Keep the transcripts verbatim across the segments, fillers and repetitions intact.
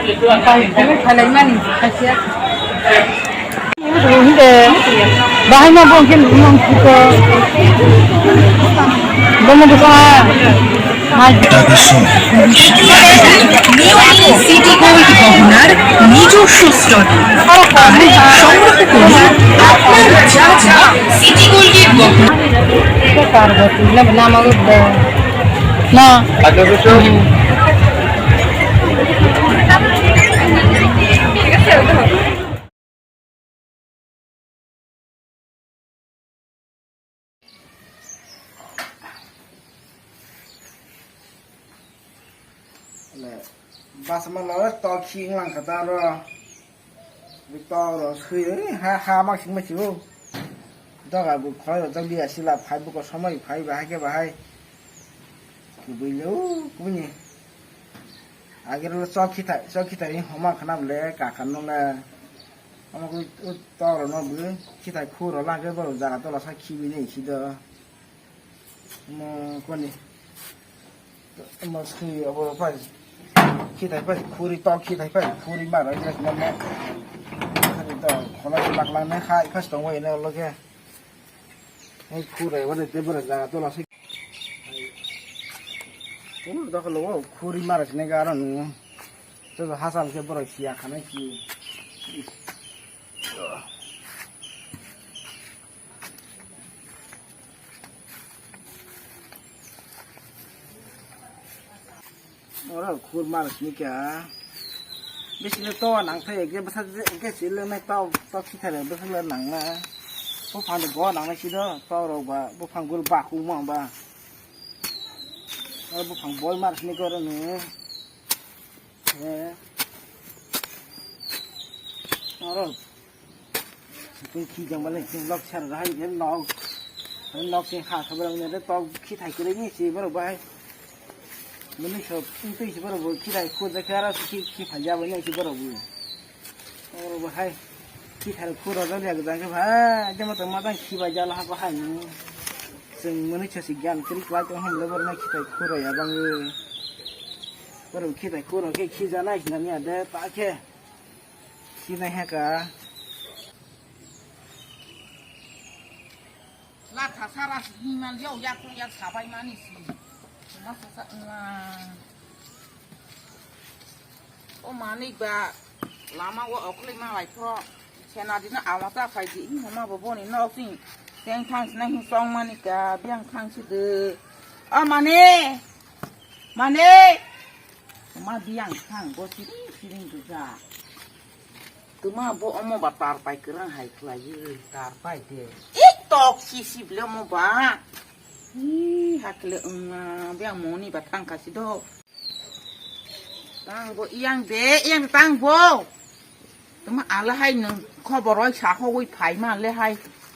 Pai, pai, khalai mani, khasia. Hinde, bahai ma bong ken bong kito. Bong buka. Niwali city gold গহনার নিজস্ব স্টোর। আর সংগ্রহ করুন আপনার যা যা সিটি গোল্ডের গহনা। Ito parvati na nama udda. Na. Basa ma lo tok khing lang kha ta ro. Tok ro sui ha ha mak sing ma sing o. Doga bu khoi ro jang dia sila phai bu ko somoi phai bahai khe bahai. Kubui le o kubui ni. Agir lo chok khita chok khita ni homa khana bole kakan no le. Omo khe o tok rok no bwrwi khitai khu rw lage borok jaga tola sa khibi nai si do. Omo koni omo swi obo pai khitai pai khuri tok khitai pai khuri ma rw jak ma ma. Khani do kholo lak lang nai khai khas tong wai ne lo khe. Hai khuri wale te borok jaga tola sa. Ur dokholo o khuri ma rw sine ga aro nung. Tei bo hachal khe borok siya khanai si. Oro khur mar sini kha. Bisini to nang thai ekje bwsa ekje sil nai tau tau si thai bwsa le nang na. Bo phang go nang nai si do tau rok ba bo phang gul ba khu ma ba. Oro bo phang boi mar sini kha oro ni. Eh. Oro. Sipung khi jang bale sing lok sar rai je nok. Nok sing ha khabar ang ne tok khi thai kre ni si borok bai. Mani so tei si borok bo khi thai khu je khara khi khi phai ja bai ni si borok bo. Oro bo hai. Khi thar khu ro jang jak jang ba. Jama to ma dang khi bai jala ha ba hai ni. Chwng mwnwi chasi gyan kwrwi kwlai tong hwnle borokno khitai khuro ya bangwi. Borok khitai khuro khe khijanai hinani ya de ta khe. Khinai ha ka. Latha sara si himal yau yak yak sabai mani si. Ma sa sa nga. O manik ba lama o okli ma lai phro. Sena dina awa ta phai di hima bo boni nok sing. Teng thang sina hi song mani ka biang thang si de. O mani. Mani. Ma biang thang bo si siring duja. Tuma bo omo ba tar pai kerang hai khlai tar pai de. Ik tok si si ble omo ba. Hi hakle ong biang moni ba thang ka si do. Tang bo iyang de, iyang tang bo. Tuma ala hai nung khobor oi sa hogoi phai ma le hai.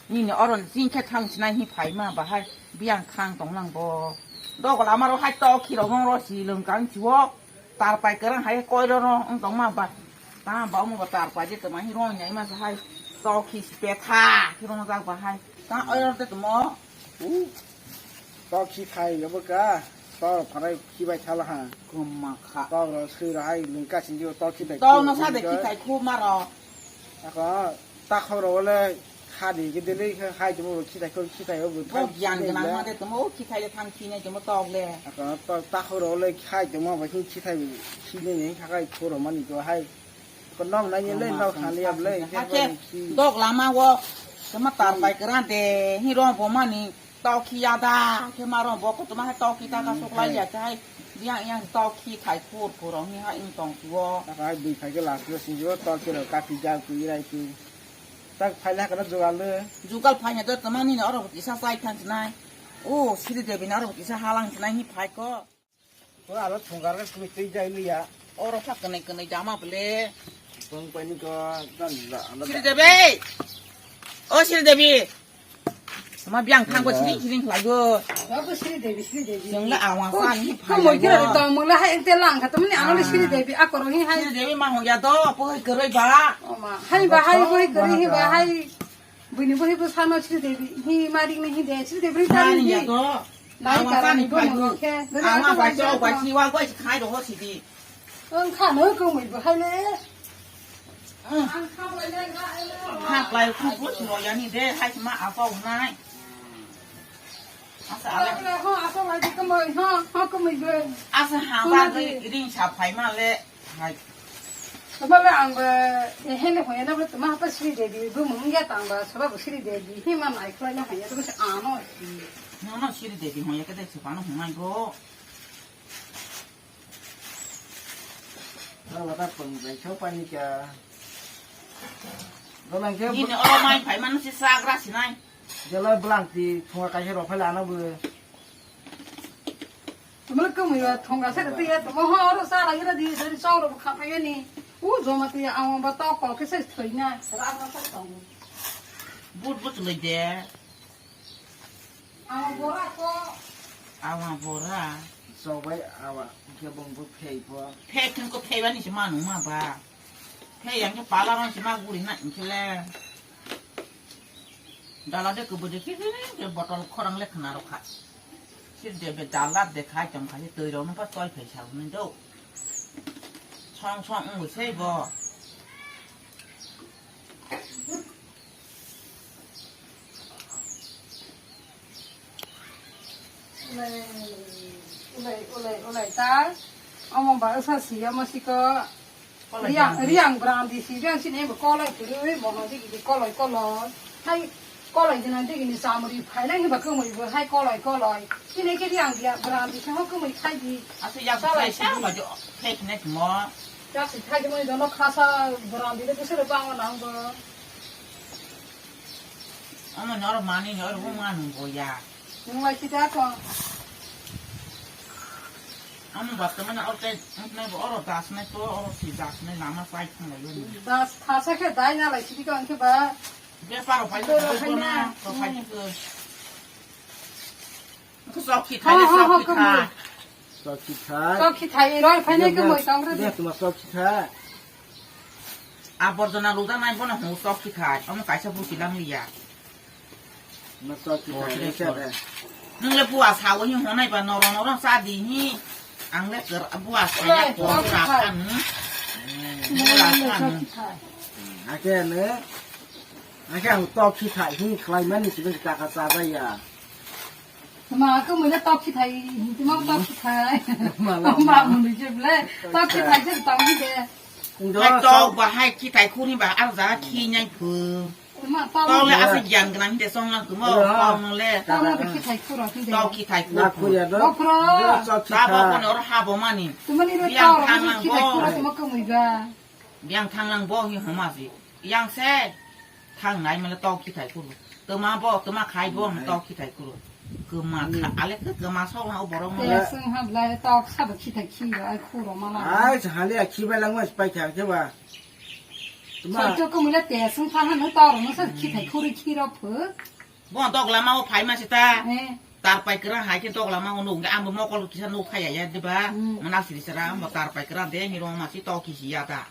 Nini oron jing khe thang sinai hi phai ma ba hai. Biang khang tong lang bo. Dogol amaro hai to khiro mong ro si lung kang chuo. Tar pai kerang hai koi ro ro ong tong ma ba. Ta ba omo ba tar pai de tuma hi ro nyai ma sa hai. To khi si pe tha, khi ro jak ba hai. Ta oi ro de tumo. U. Tok khi khai abo ka. Tok pharai khi bai thala ha. Gumma kha. Tok ro sui ro hai lung ka sing jo tok khi bai. Tok no sa de khi khai khu ma ro. Ako ta khau ro le kha de ge de le hai jo mo khi khai khu khi khai abo. Bo gyan gana ma de tumo khi khai le thang khi nai tumo tok le. Ako ta khau ro le khai jo mo ba khi khai khi ne ne khai khu ro mani jo hai. Ko nok nai ni le nok kha le ab le. Ha ke dok lama wo. Tuma tar pai kra de hi ro bo mani. Tau khi ya da, khe ma rong bo ko tuma hai tau khi ta ka sok lai ya khe hai. Yang yang tau khi khai khur khur rong hi ha ing tong tuo. Ta khai dui khai ke last lo sing jo tau khi ro ka phi ja ku irai ku. Ta khai la ka na jugal le. Jugal phai na do tuma ni oro kisa sai thang nai. O Sri Devi na oro kisa halang nai hi phai ko. Ko alo thongkar ka kumi twi jai liya. Oro pha kwnwi kwnwi jama bole. Bang pani ko dan la ala. Sri Devi. O Sri Devi. Ma biang thang ko sini sini khlai go. Babu Sri Devi, Sri Devi. Jeng la awang sa ni phai. Ko mo kira tong mo la hai te lang kha tamni ano Sri Devi akoro hi hai. Sri Devi ma hong ya do po hai kwrwi ba. O ma hai ba hai bo hai kwrwi hi ba hai. Buini bo hi bo sama Sri Devi hi ma ring ni hi de Sri Devi ri ta ni ya do. Nai awang sa ni phai go. Awang sa cho ba si wa go si khai do ho si di. Ang khano kwmwi bo hai le. Ang kha lai le ga ele. Ha klai khu bu chiro yani de hai ma apa unai. Asa ale. Ho asa lai de kwmwi ho ho kwmwi bo. Asa ha ba ri ring sa phai ma le. Hai. Tama le ang ba he ne ho na ba tama ha pa sri de bi bu mung ya tang ba sa ba sri de bi hi ma nai khlai na ha ya to sa ano. No no sri de bi ho ya ka de sa pa no ho nai go. Nang lata pung bai khe pani kya. Nang khe nini oro mai phai manu si sagra sinai. Jela blang ti thunga kaisa rok phai lana bu. Tumul kung ya thunga sa ti ya tumo ho oro sa la gira di dari chong ro kha phai ni. U joma ti ang ba to ko ke sa thoi na. Ra ra sa tong. But but le de. Awa bora ko. Awa bora. Sobai awa, hingke bong bo phei bo. Phei thun ko phei bani se manu ma ba. Phei yang ke pala ron se ma guri na hingke le. Dala de kubu de kiri ke botol khorang le khna rokha. Sir de be dala de khai tong khai twi rok no pa toi phei sa ni do. Song song ngu sei bo. Ulai, ulai, ulai, ulai ta. Omo ba usa si, omo si ko. Kolai riang, jang. Riang brandi si, riang si ne bo kolai kuru, mo no digi di kolai kolai. Hai, kolai jina digi ni samri, phai nang ba kumui bo, hai kolai kolai. Sini ke riang dia brandi si, ho kumui khai di. Asa ya kolai khai si sa di. Ba jo, khai kne mo. Yak si khai di mo, jono khasa brandi de kusere bang nang bo. Omo noro mani noro bo manu bo ya. Nung lai kita ko. Omo basta mana orte, nai bo oro das nai to oro si das nai lama sai thang lai ni. Das thasa ke dai na lai sidi ko angke ba. Be paro phai ko na ko phai ko. Ko sok ki thai sok ki thai. Sok ki thai. Sok ki thai roi phai nai ko moi tong re. Be tuma sok ki thai. Aborjona luda nai bono hung sok ki thai. Omo kaisa busi lang liya. Ma sok ki thai. Nung le bua sawo hi honai ba noro noro sa di hi. Ang le ker bua sa ya ko ra kan. Bua sa ni. Ake ne. Ake ang sok ki thai hi khlai mani si ka ka sa ba ya. Ma ko mui le tok khi thai, ma tok khi thai. Ma mui je ble tok khi thai je tong ni de. Hai tok ba hai khi thai khu ni ba ar ja khi nyai phu. Ma tok le asa gyan gnan de song lang tu mo tok le. Tok le khi thai khu ro khi de. Tok khi thai khu. Na khu ya do. Bo pro. Tok khi thai. Ba bo ko nor ha bo mani. Tu mani ro tok ro khi thai khu ro tu ma ko mui ga. Yang thang lang bo hi homa si. Yang se thang nai mele tok khi thai khu. Tuma bo, tuma khai bo, tok khi thai khu. Kema kha, ale ke kema sok na borok mo. Te sung ha blai tok sa ba khi thai khi ro, ai khu ro ma la. Ai, sa hali a khi bai lang mas pai kha ke ba. Tuma. Sai to ko mele te sung tha ha no tok ro no sa khi thai khu ri khi ro phu. Bo dogla ma o phai ma sita. Eh. Tar pai kra hai khe dogla ma o nuk ang bo mokol kisa nuk phai ya diba. Hmm. Mana siri sara bo tar pai kra de ni rong ma si tok khi si ya ta.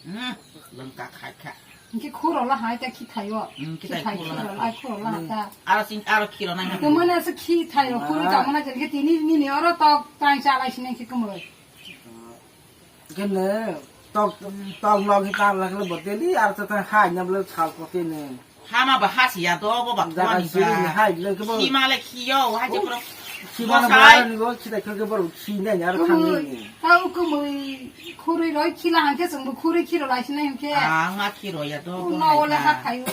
Hmm. Lengka khai kha. Ki khuro la hai ta khi thayo. Hmm, khi thai khuro la. Ai khuro la ta. Aro sing aro khiro nai. Ko mana se khi thayo khuro ta mana jel ke tini ni ni oro tok tai cha lai sine ki kumoi. Kene tok tok log hi tar lak le boteli ar ta ta hai nyam le chal ko tene. Hama ba hasi ya do bo ba kwani ba. Sima le khiyo ha je pro. Sima le ba ni go chita khe ke bor khi ne yar khang ni. Tau ko mui khuri roi khila han ke sung khuri khiro lai sine ke. Ang ma khiro ya do bo. No le ha khai.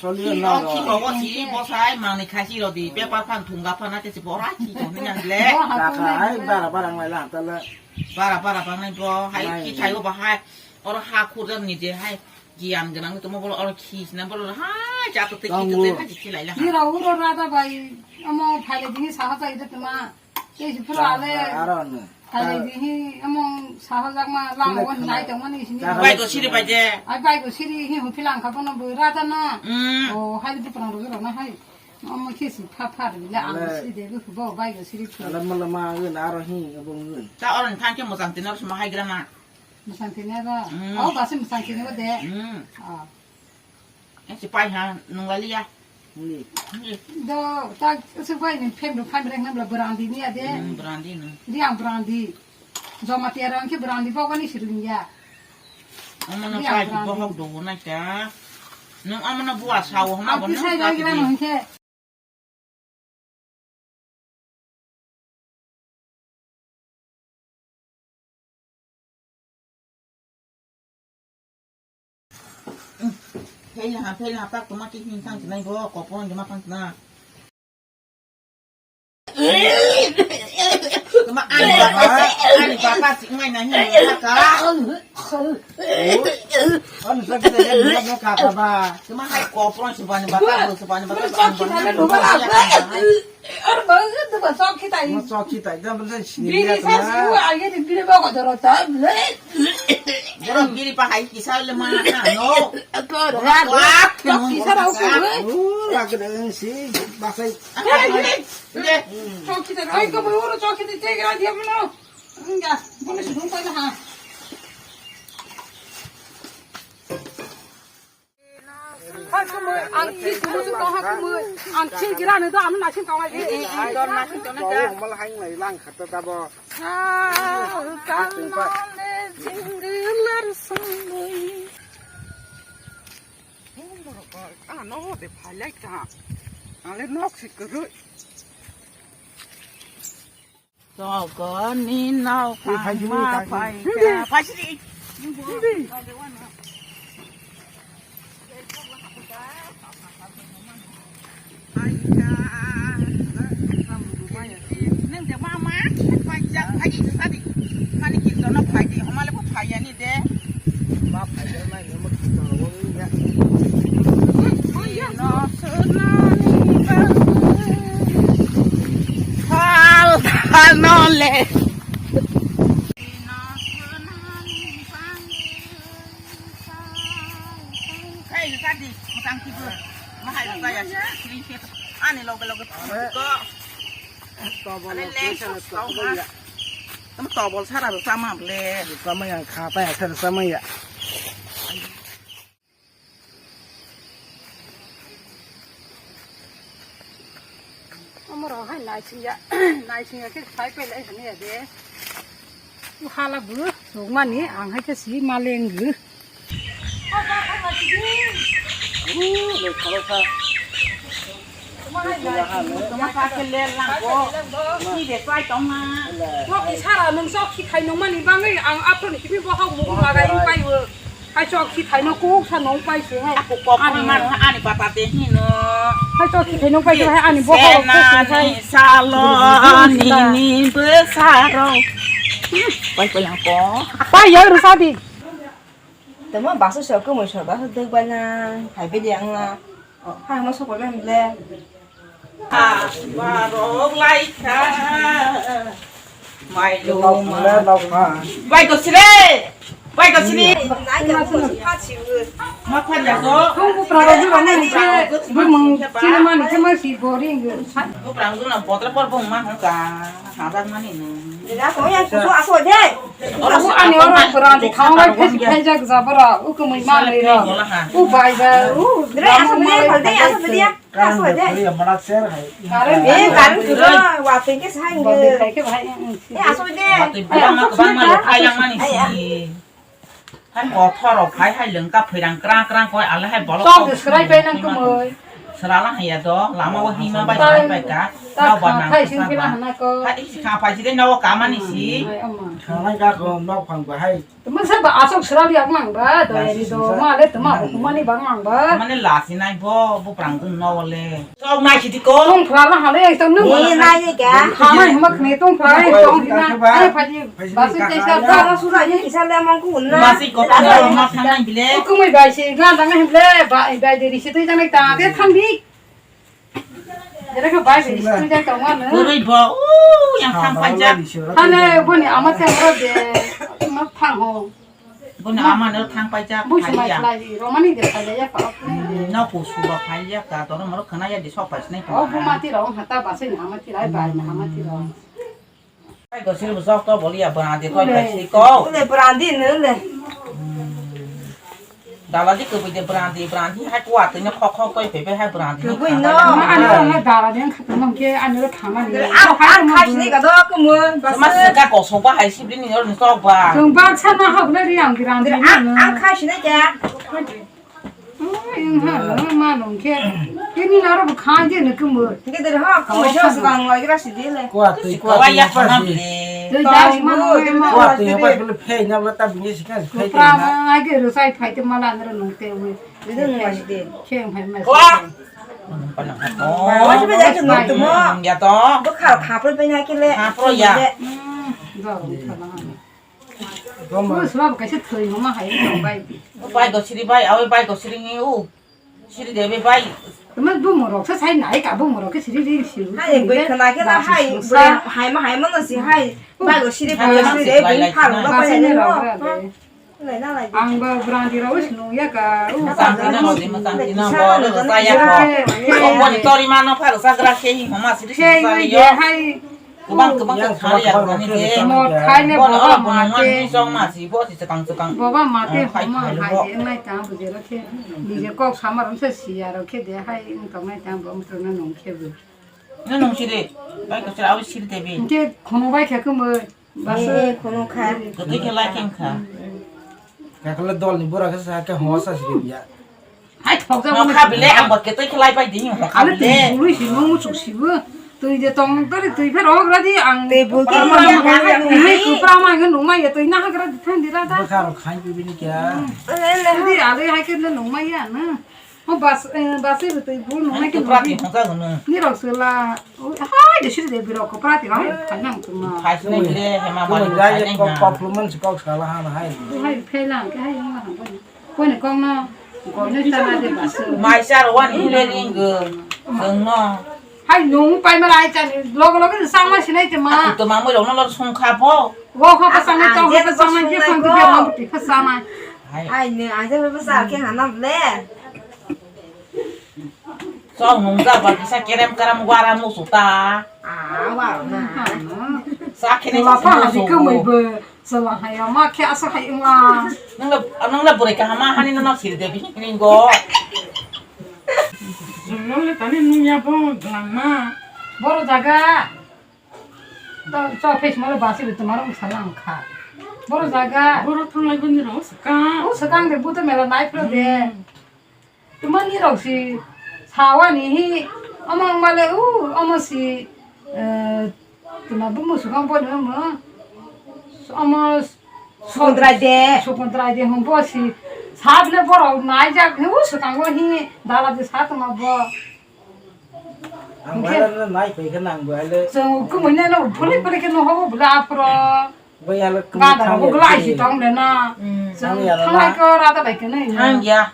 Khiro bo si bo sai mani khai si ro di paper phan thunga phan na ke si bo ra khi ko ni le. Ai bara bara ngai la ta le. Bara bara bangnai bo hai khi thaio bo hai oro ha khurjak ni je hai giyan gwnang tongma bolo oro khi sina bolo hai jato te khi te hai khi lai la. Ni ro uro rada bai amo phale dini saha jai de tma. Te si phra le. Aro no. Phale dini amo saha jak ma la mo nai tongma ni sini. Bai go siri bai je. Ai bai go siri hi hu philang kha bono bo rada na. O hai de prang ro ro na hai. Amo khi si pha pha de la ang si de bo bai go siri phu. Lama lama ngun aro hi abong ngun. Ta oro ni thang khe mwchang tini oro sima hai gra na. Mwchang tini oro. Mm. Oh, basi mwchang tini oro de. Mm. Oh. Esi pai ha nung lali ya. Ni. Ni. Do ta se bai ni phem do phem rek nam la brandi ni ade. Mm, brandi ni. Ri ang brandi. Joma tiya rang khe brandi bogani sirung ya. Omono Iya, kai brandi. Bohok dogo na kya. Nung omono bua sawo hama Ang bo nung kisai bai gra kati. Nung khe. Phela, phela, pak toma ki hin sang chinai bo, kopong joma sang china. Toma ani bapa, ani bapa si ngai na hin ka. Ani sa kita jadi mo ka ka ba. Toma hai kopong si bani bapa, si bani bapa. Mo chok kita na dua. Ar ba, tu ba chok kita. Mo chok kita, dan bener sini. Biri sa si wa aye di biri ba ko doro ta. Borok biri pa hai kisa le ma na no. Borok wak ke no. Kisa rau ke. Oh, lak de si basai. Chokita roi ko boro chokita te gra dia mano. Enggak, boleh sudung pa ha. Hai kumui, ang ki dulu tu kau hai kumui. Ang ki gira ni tu anu nasin kau hai. Eh, eh, eh, dor nasin kau na. Kau mal hai ngai lang kata tabo. Sal kan male jinggilar sungui. Ano de phalai ka. Ale nok si kuru. Togoni nokha ma phaikha. Phaisidi. Nang de mama phaijak phaidi sadi. Mani kirtono phaidi homale bo phaiyani de. Sal dano le. Ani loge loge ko. Tobol sara rwchama ble. Rwchama yang kha pai asar rwchama ya. Omo rok hai naisingya, naisingya khe khai pai lai hwnwi ya de. O hala bo rwkmani ang hai khe si ma lengwi. Tongma sa khe ler lang ko. Ni de pai tongma. Chokhi sara nung chokhi khai nung mani bangwi ang aphuru ni simi bohok mung lagai pai o. Hai chokhi khai no kuk sa nung pai se hai. Aku kok ani man ani papa te hino. Hai chokhi khai nung pai se hai ani bohok kuk se hai. Salo nini besaro. Pai pai lang ko. Pai ya ru sadi. Tamo baksa sok ko moi sok baksa dek bai na, hai bidi ang na. Ha mo sok bai ble. Ha, barok lai kha. Mai lo ma. Bai ko sire. Bai ko sire. Ma pha ya ko. Kung bu pra ro ju na ni ke. Bu mung sire ma ni ke ma si boring. Bu pra ju na potra por bu ma ka. Hajak mani no. Ila ko ya su su aso de. Oro ani oro berani khaung bai phesi khaijak jabara. U kemui manwi ro. U bai ba. U drama asal dia, asal dia. Asal dia. Karen eh, karen sudah. Wa pengke sang. Bade kai ke bhai. Eh, asal dia. Hai kothorok hai hai lengka phairang krang krang koi ale hai bolok. Sok de srai pai nang kumoi. Serala hai ya do lama o hima bai bai bai ka. Nau ba nang hai sing pila hana ko. Hai isi kha pai side nau kamani si. Khalai ka ko nok phang ba hai. Tuma sa ba asok srai ya mang ba do ya ri do ma le tuma hukumani bang mang ba. Mane lasi nai bo bo prang dun no le. Sok nai sidi ko. Tong phla la hale ekdom nung. Ni nai ye kya? Hama hama khne tong phla ekdom na. Ai phaji. Basi te sa ba. Ba su ra ye kisa le mang ku na. Masi ko ta ma thanai bile. Ku mai bai se ga dang he ble ba bai de ri se tui jang ta te thang bi. Jere ko bai de ri se tui jang ta ma na. Gurui bo. U yang thang pa ja. Hane boni ama te ro de. Ma thang ho. Bono ama no thang paijak. Busu mai phaiya. Khlai romani de phaiya ya pa. Hmm, no kusu ba phaiya ka, toro moro khna ya de sok pai sinai. Oh, bu mati ro hata ba sai na mati rai bai na mati ro. Ai go sir bu sok to boli ya bana de koi pai si ko. Le brandi ne le. Hmm. Dala di kwbwi de brandi, brandi hai kuatwi no khok khok koi phebe hai brandi. Kwbwi no. Ano no dala den khato mong ke ano thama ni. Ang, ang khai sini ka do kumun. Mas ka kosok ba hai sibli ni or sok ba. Jong ba sa na hok na ri ang brandi. Ang, ang khai sini ka. Oi, ha, ma nong ke. Ini naro khai de ne kumun. Ke de ha, kumun jo sa bang lagi ra sidi le. Kuatwi, kuatwi ya khanam le. Doi das ma nong ma. Kuatwi ya ba kele phei na la ta bini sika phei. Pra ma ai ke ro sai phai te ma la nro nong te wi. Bidung ma sidi. Kheng phai ma. Wah. Wah, coba jadi nong tu mo. Ya to. Bo khal khapro pe na kele. Khapro ya. Bo sula bo kaisa thoi homa hai nong bai. Bai go siri bai, awi bai go siri ni u. Siri de be bai. Tama bumung rok sa sai nai ka bumung rok ke siri ri si. Hai bai khana ke la hai bai hai ma hai ma no si hai. Bai go siri bai siri de bai khal no bai ne ro. Ang ba brandi rok snu ya ka. Masang tina no di masang tina bo ro sa ya ko. Ko ni tori ma no phar sa gra ke hi homa siri siri sa yo. Hai. Kubang kubang ke khali ya kubang ni de. Mo khai le boba mate. Song ma si bo si sekang sekang. Boba mate homa hai de ngai ta bu je ro ke. Ni je kok samar se si ya ro ke de hai ung tong ngai ta bo mo to na nong ke bu. Na nong si de. Bai ko sira awi siri de bi. Ke khono bai khe ko mo. Bas. Khono kha. Ko te ke lai ken kha. Kakle dol ni bura ke sa ke homa sa si ya. Hai thok ja. Mo kha bile ang bot ke tei khlai bai ding mo kha bile. Twi bului si mo muchuk si bo. Twi de tong tari twi pher ok radi ang. Twi bul ke mo ya kha ni. Hai ku pra ma ngi nung mai ya twi na ha gra di than di ra da. Bwkha rok khai bi bini kya. Di ale hai ke nung mai ya na. Mo bas bas e twi bul nung mai ke. Twi pra ti thok ja no. Ni rok sela. Hai de siri de birok ko prati hai phainang tuma. Phai sinai bile hema bali phai nang kok kok luman si kok sala hana hai. Hai phailang ke hai yang hang bani. Koi ne kong no koi ne tana de bas. Mai sar wan hule ring go. Song no. Hai nung pai mara ai chani log log sang ma sinai te ma. To ma mo lo no lo song kha bo. Wo kha pa sang ma to pa sang ma je phang ke ma ti pa sang ma. Hai ne ai je pa sa ke hana le. Chong nung ja ba kisa kerem kerem wara musu ta. Ah, wara na. Sa khini sa musu. Chwla hai ma khe asa hai ma. Nang la nang la bwrwi kaham ma hani no sir de bi ni go. Jumno le tani nung ya bo glang ma. Boro jaga. Ta chok phe sima le basi bi tumaro salang kha. Boro jaga. Boro thanglai bini rong sakang. O sakang de buto mela nai phro de. Tumani rok si sawani hi omo wngmale u omo si tuma bumu sukang bo omo omo Sukuntrai de. Sukuntrai de hum bo si sabne borok naijak hi u sukango hi dala de sa tuma bo. Ang wala na nai pai khe nang bo ale. Chwng kumui na no phuli phuli khe no hobo bula aphro. Bai ale kumui. Gada thang bo ya bula si. Ai tong de na. Chwng thanglai ko rada bai khe nai. Thang ya.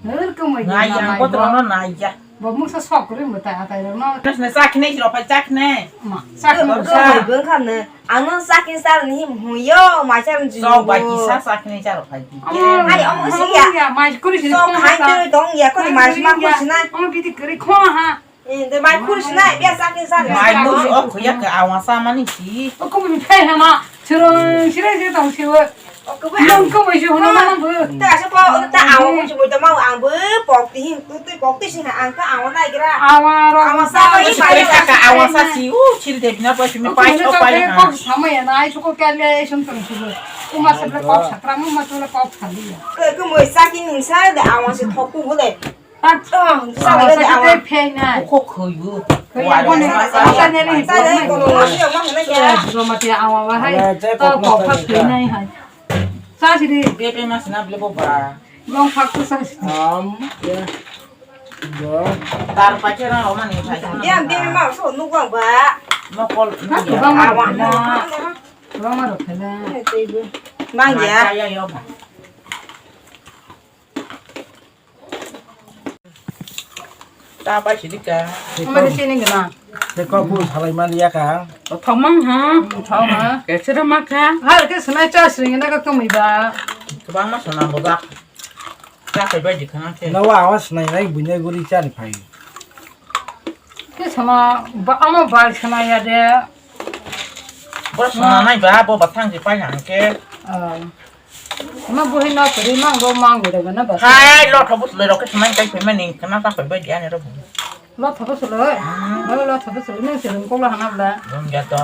Ngai yang kotor no nai ya. Bo mungsa sok kuri mo tai atai rok no. Nas na sak ne ro pai sak ne. Ma sak ne. Ko ko bo khan ne. Ang no sak ne sar ni him hu yo ma sar ji. Sok bai ki sa sak ne sar pai ki. Ai omo si ya. Mai kuri si. Sok hai te dong ya ko ma si ma ko si na. Omo biti kuri kho ha. Eh, de mai khur sinai, bia sakin sakin. Mai khur si, ok, ya ke awan sa mani si. O kum ni phai hama, sirong, sirong, sirong, tong si o. Ok, bai. Nang ko mai si hono mana bu. Ta sa po, ta awan ko si bu ta mau ang bu, pok ti hin, tu tu pok ti sin ang ka awan nai gira. Awan ro. Awan sa mai si pai ka awan sa si, u, chil de bina pa si me pai to pai. Kok sama ya nai, suko kya le, sum tong si bu. Uma sa ble kok sakra, uma sa ble kok sa li ya. Ke, ke moi sakin ning sa de awan si thok ku bu de. Bukhuk khoi bu. Wari ma sa. Roma te awa bahai. To kok phak khoi nai hai. Sa sidi. Pepe mas na ble bo ba. Long phak tu sa sidi. Am. Ya. Bo. Tar pa che na roma ni phai. Ya, pepe ma so nuk bang ba. Mokol. Awa. Roma ro phela. Mang ya. Ya yo. Ta pai sidi ka. Ama de sini gana. Tei kok bu salai man ya ka. Thok mang ha. Thok ha. Kechera ma kha. Har ke sunai cha sini na ka tumui ba. Kebang ma sana bo ba. Cha sai bai di khana ke. Na wa wa sunai nai buinai guri cha ni phai. Ke sama ba ama bai sana ya de. Bo sana nai ba bo ba thang ji pai hang ke. Ah. Ma buhi no kiri mang ro mang ro na ba. Hai, lo thobu le ro ke semai kai pe mani kana ta pe ba dia ne ro. Lo thobu sulu. Hmm. Lo lo thobu sulu ni sulu ko lo hana bla. Bum ja to.